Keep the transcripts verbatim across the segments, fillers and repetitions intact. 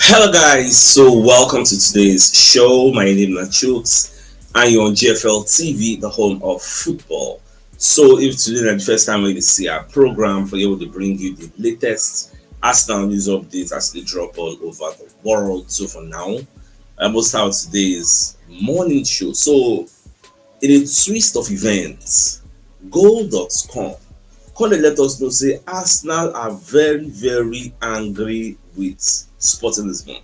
Hello, guys. So, welcome to today's show. My name is Chooks, and you're on G F L T V, the home of football. So, if today is the first time you see our program, for you to bring you the latest Arsenal news updates as they drop all over the world. So, for now, I must have today's morning show. So, in a twist of events, goal dot com come dey let us know say Arsenal are very, very angry with Sporting Lisbon.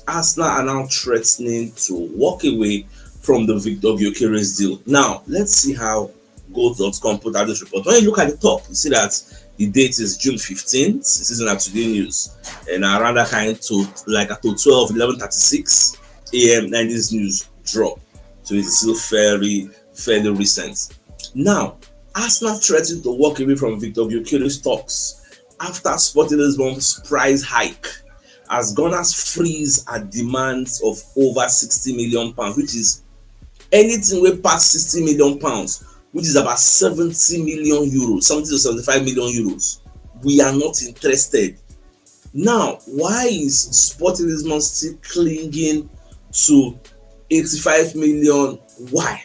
Arsenal are now threatening to walk away from the Victor Gyökeres deal. Now, let's see how goal dot com put out this report. When you look at the top, you see that the date is June fifteenth. This is not today news. And around that kind to like at twelve, eleven thirty-six a m, and this news drop. So it's still fairly, fairly recent. Now, Arsenal threatened to walk away from Victor Gyökeres talks after Sporting Lisbon's price hike, as Gunners freeze at demands of over sixty million pounds, which is anything wey pass sixty million pounds, which is about seventy million euros, seventy to seventy-five million euros. We are not interested. Now, why is Sporting Lisbon still clinging to eighty-five million? Why?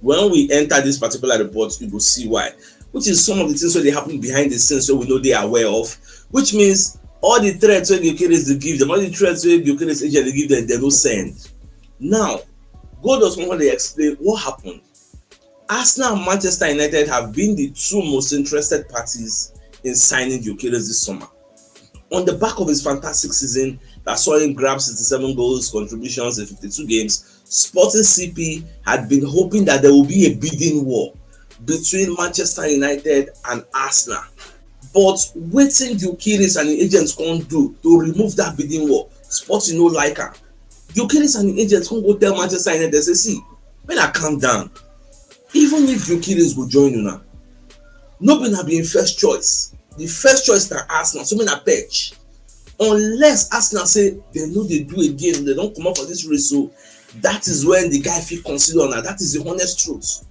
When we enter this particular report, you go see why. Which is some of the things wey dey happen behind the scenes wey we no dey aware of. Which means all the threats wey Gyökeres dey give them, all the threats wey Gyökeres agent dey give them, they no send. Now, goal dot com come dey explain what happened. Arsenal and Manchester United have been the two most interested parties in signing Gyökeres this summer. On the back of his fantastic season that saw him grab sixty-seven goals contributions in fifty-two games, Sporting C P had been hoping that there will be a bidding war between Manchester United and Arsenal. But wetin Gyökeres and im agents come do to remove that bidding war, Sporting no like am. Gyökeres and im agents come go tell Manchester United say, "See, make una calm down. Even if Gyökeres go join una, no be una be im first choice. The first choice na Arsenal, so make una perch. Unless Arsenal say dem no dey do again, dem don comot for this race, so that is when the guy fit consider una. That is the honest truth."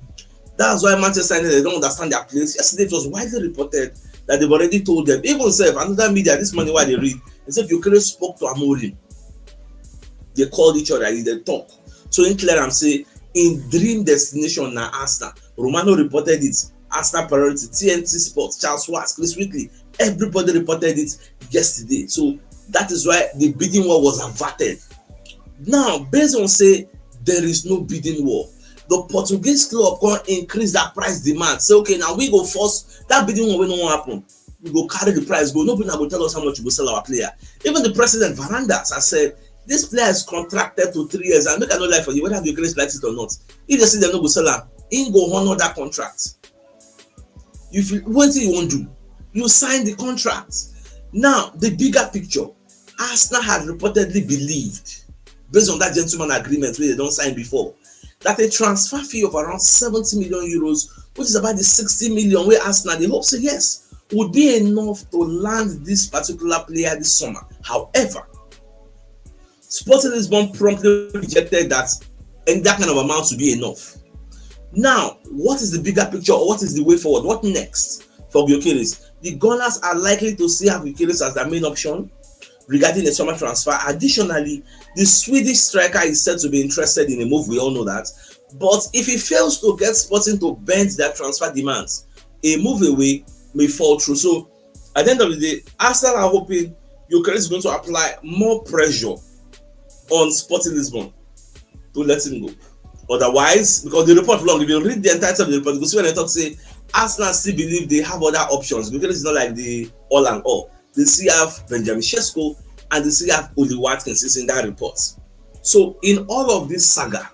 That's why Manchester United don't understand their place. Yesterday, it was widely reported that they've already told them. Even sef, another media this morning, why they read, they said Gyökeres spoke to Amorim. They called each other, they talk. So im clear am say im dream destination na Arsenal. Romano reported it. Arsenal priority, T N T Sports, Charles Schwarz, Chris Whitley, everybody reported it yesterday. So that is why the bidding war was averted. Now, based on say there is no bidding war, the Portuguese club come increase that price demand. Say, "Okay, now we go force that bidding war wey no wan happen. We go carry the price go. No be una go tell us how much you go sell our player." Even the president, Varandas, has said, "This player is contracted to three years, and make I no lie for you, whether Gyökeres likes it or not, if they say dem no go sell am, im go honour that contract." If you, wetin you wan do? You sign the contract. Now, the bigger picture, Arsenal had reportedly believed, based on that gentleman agreement wey dem don sign before, that a transfer fee of around seventy million euros, which is about the sixty million wey Arsenal dey hope say, yes, would be enough to land this particular player this summer. However, Sporting Lisbon promptly rejected that, and that kind of amount to be enough. Now, what is the bigger picture, or what is the way forward? What next for Gyökeres? The Gunners are likely to still have Gyökeres as their main option regarding a summer transfer. Additionally, the Swedish striker is said to be interested in a move. We all know that. But if he fails to get Sporting to bend their transfer demands, a move away may fall through. So, at the end of the day, Arsenal are hoping Gyökeres is going to apply more pressure on Sporting Lisbon to let him go. Otherwise, because the report long, if you read the entirety of the report, you go see when they talk say Arsenal still believe they have other options. Gyökeres is not like the all and all. They still have Benjamin Sesko and they still have Ollie Watkins is in that report. So in all of this saga,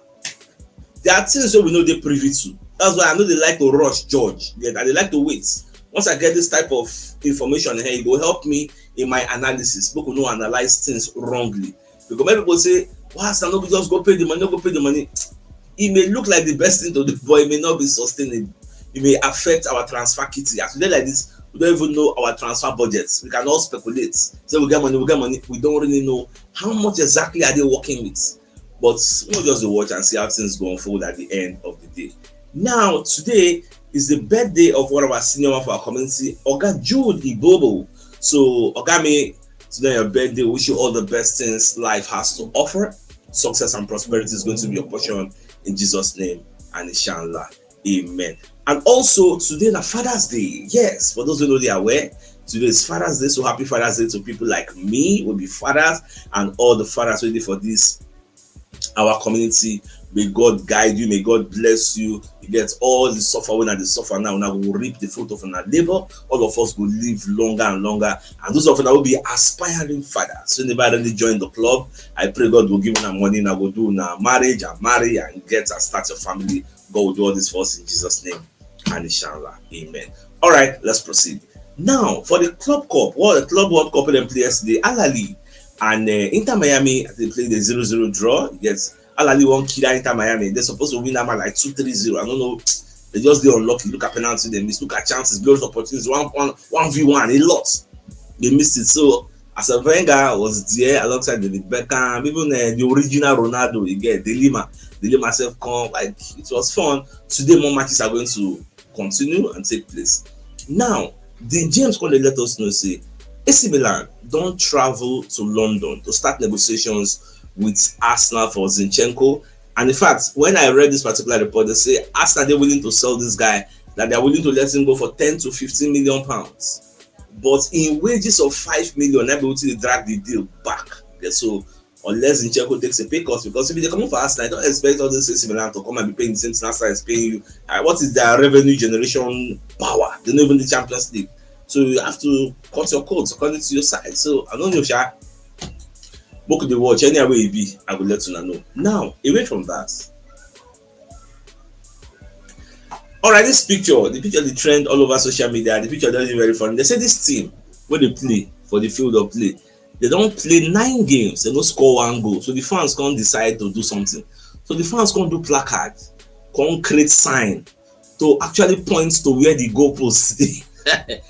there are things wey we no dey privy to. That's why I no dey like to rush judge. Yet I dey like to wait. Once I get this type of information, hey, e go help me in my analysis. Make we no analyze things wrongly. Because many people say, "Why Arsenal no go just go pay the money, no go pay the money?" It may look like the best thing to do, but it may not be sustainable. It may affect our transfer kitty. As we dey like this, we don't even know our transfer budgets. We can all speculate. Say we get money, we get money. We don't really know how much exactly are they working with. But we'll just watch and see how things go unfold at the end of the day. Now, today is the birthday of one of our senior one for our community, Oga Jude Ibobo. So, Oga, may Today, your birthday, wish you all the best things life has to offer. Success and prosperity is going to be your portion in Jesus' name, and inshallah. Amen. And also, today na Father's Day. Yes, for those who know they are aware, today is Father's Day. So happy Father's Day to people like me, will be fathers, and all the fathers waiting for this our community. May God guide you. May God bless you. You get all the suffer when they suffer now. Now we will reap the fruit of our labor. All of us will live longer and longer. And those of us that will be aspiring fathers, so never really join the club. I pray God will give them money. Now go do now marriage and marry and get and start your family. God will do all this for us in Jesus' name. And inshallah. Amen. All right, let's proceed. Now, for the Club Cup, well, the Club World Cup dem play yesterday, Al Ahly and uh, Inter Miami, they played a zero zero draw. Yes, Al Ahly won killer Inter Miami. They're supposed to win that match like two three zero. I don't know. They just dey unlucky. Look at penalty, they miss. Look at chances, glorious opportunities. One, one, one v one, a lot. They missed it. So, as a Wenger was there alongside David Beckham, even uh, the original Ronaldo, you get De Lima. De Lima self come, like, it was fun. Today, more matches are going to continue and take place. Now, Dean James come dey let us know say A C Milan don travel to London to start negotiations with Arsenal for Zinchenko. And in fact, when I read this particular report, they say Arsenal dey willing to sell this guy, that they are willing to let him go for ten to fifteen million pounds. But in wages of five million, na be wetin dey drag the deal back. Yeah, so unless Zinchenko takes a pay cut, because if they come for Arsenal, I don't expect all this A C Milan to come and be paying the same thing Arsenal is paying you. Uh, what is their revenue generation power? They don't even the Champions League. So you have to cut your coats according to your size. So I don't know, Sha. Book the watch anywhere you be. I will let you know. Now, away from that. All right, this picture, the picture, the trend all over social media. The picture doesn't very funny. They say this team, when they play for the field of play, they don't play nine games, they don't score one goal. So the fans can't decide to do something. So the fans can't do placard, concrete sign to actually point to where the goalposts dey.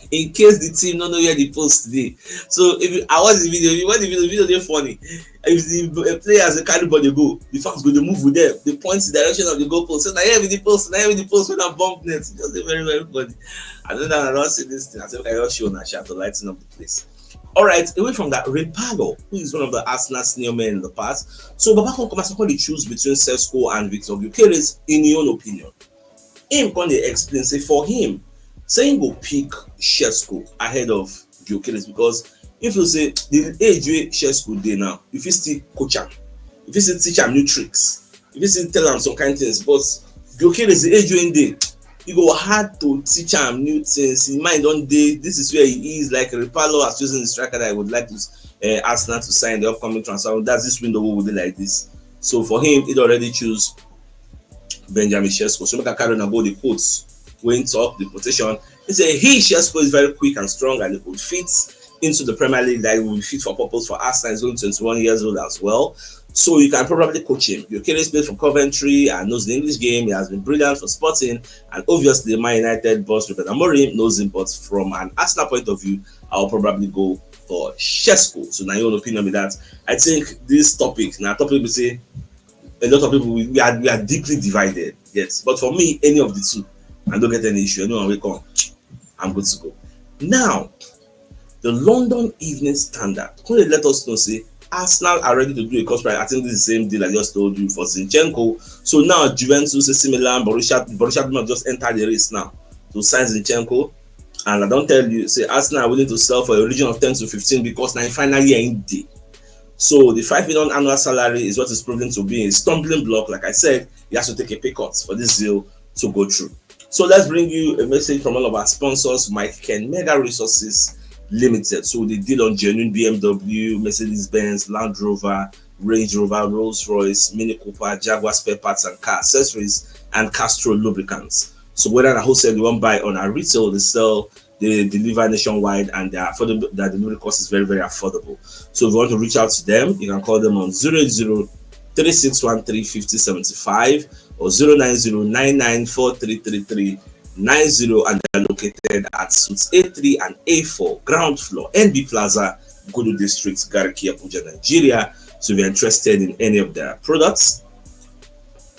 In case the team don't know where the post dey. So if you, I watch the video, if you watch the video, the video dey funny. If the uh, players dey carry ball dey go, the fans go dey move with them. They point the direction of the goalpost. So now here with the post, now here with the post when I bump net. Just dey very, very funny. I don't know, I don't see this thing. I think I just show na shot to lighten up the place. All right, away from that, Ray Parlour, who is one of the Arsenal senior men in the past. So Baba come come as I come dey choose between Sesko and Victor Gyökeres, in your own opinion. Him come dey explain say for him, say him go pick Sesko ahead of Gyökeres because if you say the age wey Sesko dey now, you fit still coach am, you fit still teach am new tricks, you fit still tell am some kind things. But Gyökeres, the age wey him dey, e go hard to teach am new things. Him mind don dey. This is where he is. Like Ray Parlour has chosen the striker that I would like to uh, Arsenal to sign the upcoming transfer. That's this window wey we dey like this. So for him, he don already choose Benjamin Sesko. So make I carry una go the quotes wey him talk, the quotation. He say he, Sesko, is very quick and strong and he could fit into the Premier League, that he will be fit for purpose for Arsenal. He's only twenty-one years old as well. So you can probably coach him. Gyökeres played for Coventry and knows the English game. He has been brilliant for Sporting, and obviously Man United boss Ruben Amorim knows him. But from an Arsenal point of view, I'll probably go for Sesko. So now your own opinion be that. I think this topic, now topic we say a lot of people, we, we are we are deeply divided. Yes, but for me, any of the two, I don't get any issue. Anyone wey come, I'm good to go. Now, the London Evening Standard come dey let us know say Arsenal are ready to do a cost price. I think this is the same deal I just told you for Zinchenko. So now Juventus, A C Milan, Borussia, Borussia Dortmund just enter the race now to sign Zinchenko. And I don tell you, say Arsenal are willing to sell for a region of ten to fifteen because na him final year him dey. So the five million annual salary is what is proven to be a stumbling block. Like I said, he has to take a pay cut for this deal to go through. So let's bring you a message from all of our sponsors, Mike Ken, Mega Resources Limited. So they deal on genuine B M W, Mercedes Benz, Land Rover, Range Rover, Rolls Royce, Mini Cooper, Jaguar spare parts and car accessories, and Castrol lubricants. So whether na wholesale you wan buy or na retail, they sell, they deliver nationwide, and their affordable, their delivery cost is very, very affordable. So if you want to reach out to them, you can call them on zero eight zero three six one three fifty seventy-five or zero nine zero nine nine four three three three nine zero, and they are located at suites A three and A four, ground floor, N B Plaza, Gudu District, Garki, Abuja, Nigeria. So if you're interested in any of their products,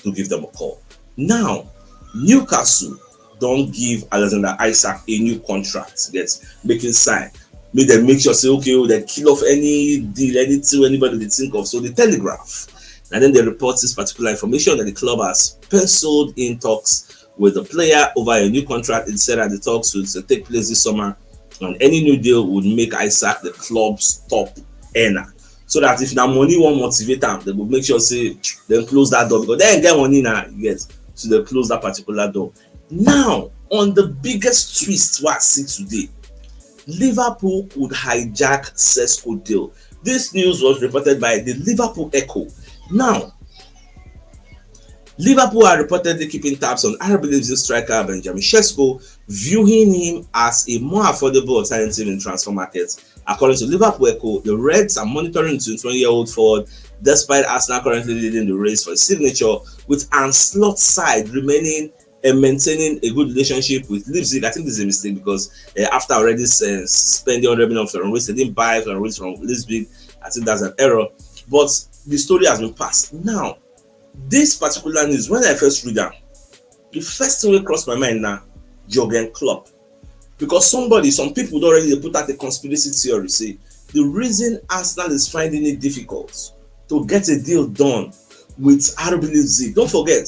to give them a call. Now, Newcastle don give Alexander Isak a new contract, yes, make him sign. make dem make sure say, okay, oh, dem kill off any deal, anything wey anybody dey think of. So the Telegraph, and then they report this particular information that the club has penciled in talks with the player over a new contract. It said that the talks will take place this summer, and any new deal would make Isaac the club's top earner. So that if na money wan motivate am, dem go make sure say dem close that door, because dem get money na, yes. So dem close that particular door. Now, on the biggest twist wey I see today, Liverpool could hijack Sesko deal. This news was reported by the Liverpool Echo. Now, Liverpool are reportedly keeping tabs on R B Leipzig striker Benjamin Sesko, viewing him as a more affordable alternative in transfer markets. According to Liverpool Echo, the Reds are monitoring the twenty-one-year-old forward, despite Arsenal currently leading the race for his signature, with an slot side remaining and maintaining a good relationship with Leipzig. I think this is a mistake because, uh, after already, uh, spending one hundred million from Reds, they didn't buy from Reds from Leipzig. I think that's an error. But the story has been passed. Now, this particular news, when I first read am, the first thing wey cross my mind na Jurgen Klopp. Because somebody, some people don already dey put out a conspiracy theory, say the reason Arsenal is finding it difficult to get a deal done with R B Leipzig. Don't forget,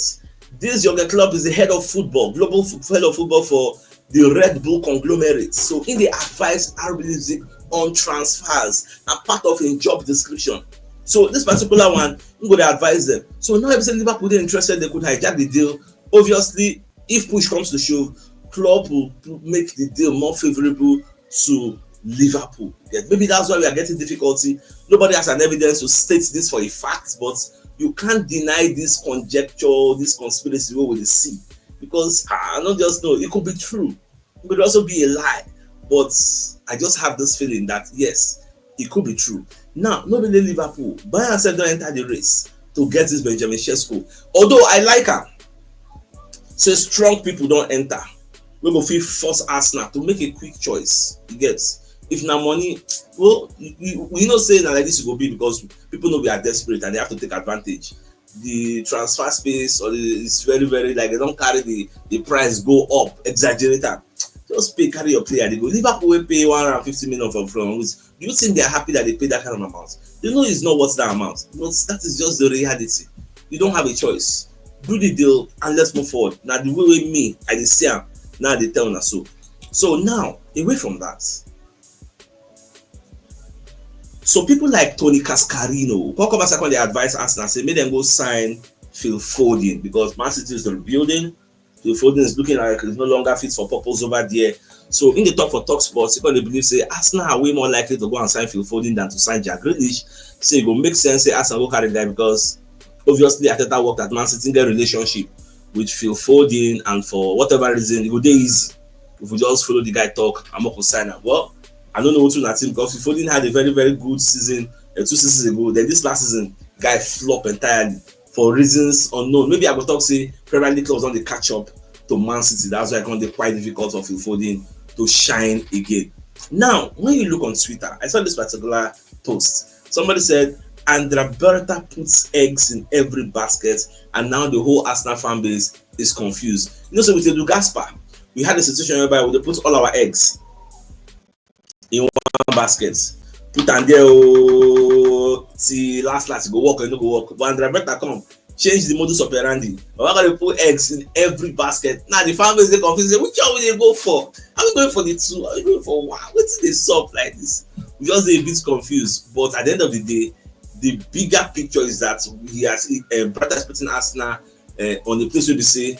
this Jurgen Klopp is the head of football, global fo-, head of football for the Red Bull conglomerate. So he dey advise R B Leipzig on transfers, na part of him job description. So this particular one, he go dey advise them. So now if say Liverpool dey interested, they could hijack the deal. Obviously, if push comes to shove, Klopp will make the deal more favorable to Liverpool. Yes, maybe that's why we are getting difficulty. Nobody has an evidence to state this for a fact, but you can't deny this conjecture, this conspiracy wey we dey see, because I no just know. It could be true. It could also be a lie, but I just have this feeling that, yes, it could be true. Now, no be only Liverpool, Bayern sef don enter the race to get this Benjamin Sesko. Although I like am, say strong people don enter wey go fit force Arsenal to make a quick choice. You get? If na money, well, you, you, you know say na like this e go be, because people no be are desperate and they have to take advantage. The transfer space or the, is very, very, like, they don carry the, the price go up, exaggerate am. Just pay, carry your player, they go. Liverpool wey pay one hundred and fifty million for Florian Wirtz, do you think they are happy that they pay that kind of amount? They know it's not worth that amount. But that is just the reality. You don't have a choice. Do the deal and let's move forward. Na the way wey me, I dey see am, now I dey tell una so. So now, away from that, so people like Tony Cascarino come come outside come dey advise Arsenal say make dem go sign Phil Foden, because Man City is rebuilding. Phil Foden is looking like he's no longer fit for purpose over there. So in the talk for Talk Sports, he come dey believe say Arsenal are way more likely to go and sign Phil Foden than to sign Jack Grealish. So it go make sense say Arsenal go carry the guy, because obviously Arteta worked at Man City, get relationship with Phil Foden, and for whatever reason, it go dey easy if we just follow the guy talk and make we sign am. Well, I don't know what to think, because Phil Foden had a very, very good season, uh, two seasons ago. Then this last season, guy flop entirely for reasons unknown. Maybe I go talk say Premier League clubs don dey catch up to Man City. That's why e come dey quite difficult for Phil Foden to shine again. Now, when you look on Twitter, I saw this particular post. Somebody said, "Andrea Berta puts eggs in every basket, and now the whole Arsenal fan base is confused." You know, so with Edu Gaspar, we had a situation whereby we dey put all our eggs in one basket, put am there, oh, till last last, e go work or e no go work. But Andrea Berta come, change the modus operandi. Baba go dey put eggs in every basket. Now the fan base dey confused. Say, which one we dey go for? Are we going for the two? Are we going for one? Wetin dey sup like this? We just dey a bit confused. But at the end of the day, the bigger picture is that he has, uh, Berta is putting Arsenal, uh, on the place where they say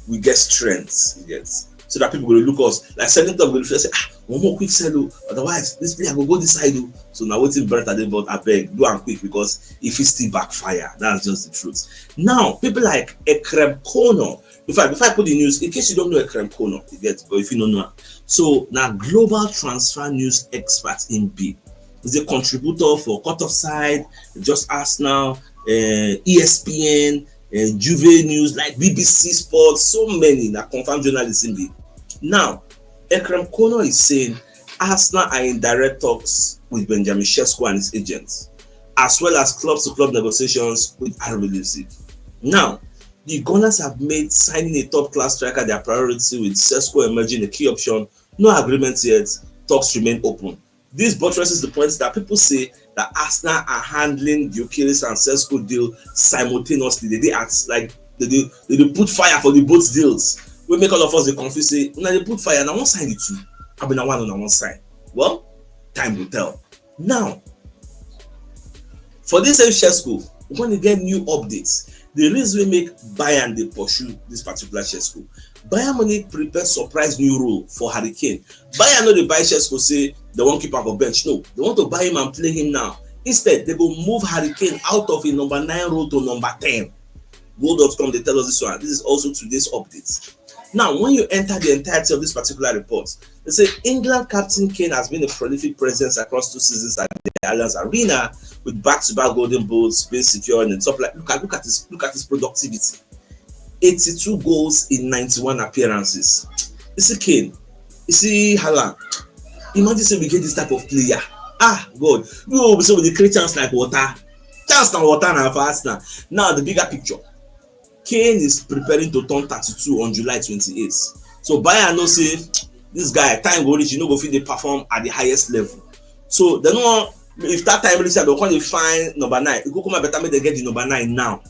we get strength, you get, so that people go look us like selling club go feel say, ah, one more quick sell o, otherwise this player go go this side o. So now wetin Berta dey, but abeg do am quick, because if it still backfire, that's just the truth. Now people like Ekrem Kono, in fact, before I put the news, in case you don't know Ekrem Kono, you get, but if you don't know, so now global transfer news expert in B is a contributor for Cut Offside, Just Arsenal, uh, E S P N, uh, Juve News, like B B C Sports, so many na confirmed journalists in the. Now, Ekrem Kono is saying Arsenal are in direct talks with Benjamin Sesko and his agents, as well as club-to-club negotiations with R B Leipzig. Now, the Gunners have made signing a top-class striker their priority, with Sesko emerging a key option. No agreement yet. Talks remain open. This buttresses the point that people say that Arsenal are handling Gyökeres and Sesko deal simultaneously. They dey at, like, they dey, they dey put fire for the both deals. We make all of us dey confuse, say, una dey put fire, na one sign the two. I mean, na one, na one sign. Well, time will tell. Now, for this same Sesko, we gonna get new updates. The reason we make Bayern dey pursue this particular Sesko. Bayern Munich prepare surprise new role for Harry Kane. Bayern no dey buy Sesko say they wan keep am for bench. No, they want to buy him and play him now. Instead, they go move Harry Kane out of a number nine role to number ten. Goal dot com dey tell us this one. This is also today's update. Now, when you enter the entirety of this particular report, they say England captain Kane has been a prolific presence across two seasons at the Allianz Arena, with back-to-back golden boots being secured in the top line. Look at, look at his, look at his productivity. Eighty-two goals in ninety-one appearances. You see Kane, you see Haaland. Imagine say we get this type of player. Ah, God. We will be so we dey create chance like water. Chance na water na for Arsenal. Now, the bigger picture. Kane is preparing to turn thirty-two on July twenty-eighth. So Bayern know say this guy, time go reach, he no go fit dey perform at the highest level. So they no wan, if that time reach, they go come dey find number nine. E go come better make they get the number nine now,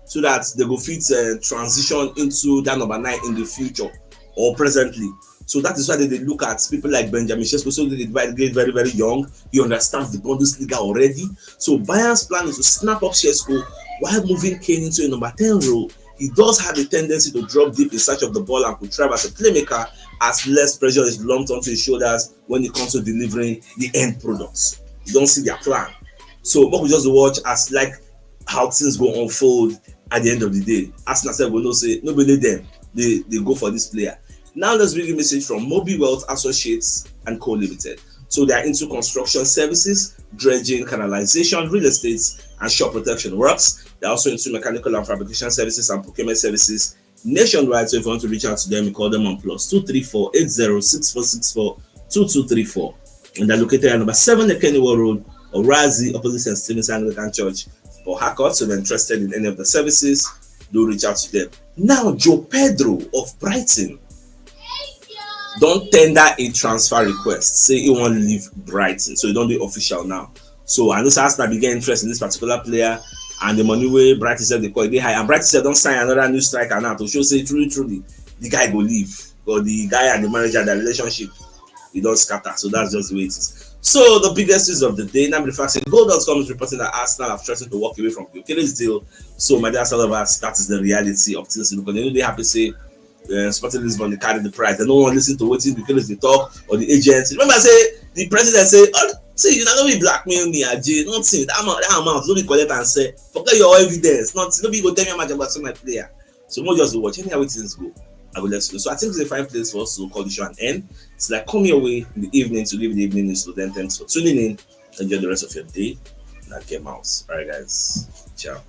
so that they go fit, uh, transition into that number nine in the future or presently. So that is why they dey look at people like Benjamin Sesko, so they dey very, very, very young. He understands the Bundesliga already. So Bayern's plan is to snap up Sesko while moving Kane into a number ten role. He does have a tendency to drop deep in search of the ball and could thrive as a playmaker as less pressure is lumped onto his shoulders when it comes to delivering the end products. You don't see their plan. So what we just watch as, like, how things go unfold at the end of the day. Arsenal sef go know say no be only them dey, dey go for this player. Now let's bring a message from Mobi Wealth Associates and Co Limited. So they are into construction services, dredging, canalization, real estate, and shore protection works. They're also into mechanical and fabrication services and procurement services nationwide. So if you want to reach out to them, you call them on plus two three four eight zero six four six four two two three four. And they're located at number seven Ekeniwo Road, Orazi, opposite Saint Stephen's Anglican Church, Port Harcourt. So if you're interested in any of the services, do reach out to them. Now, João Pedro of Brighton don tender a transfer request, say he wan leave Brighton. So e don dey official now. So I know say Arsenal bin get interest in this particular player, and the money wey Brighton sef dey call, e dey high. And Brighton sef don sign another new striker now to show say truly, truly, the guy go leave. But the guy and the manager, their relationship, e don scatter. So that's just the way it is. So the biggest news of the day, na be the fact say Goal dot com is reporting that Arsenal have threatened to walk away from Gyökeres deal. So my dear Arsenal lovers, that is the reality of things. Because they no dey happy say, uh, Sporting Lisbon dey carry the price. They no wan listen to wetin Gyökeres dey talk or the agents. Remember say the president say, "Oh, see, you no be blackmail me, Aje. Nothing. That amount, that amount, no be collect and sell. Forget your evidence. Nothing. No be go tell me how much I go sell my player." So we just watch. Anyhow things go, I go let you know. So I think it's a fine place for us to call the show an end. It's like come your way in the evening to give the evening news. So then thanks for tuning in. Enjoy the rest of your day. Now get mouse. All right, guys. Ciao.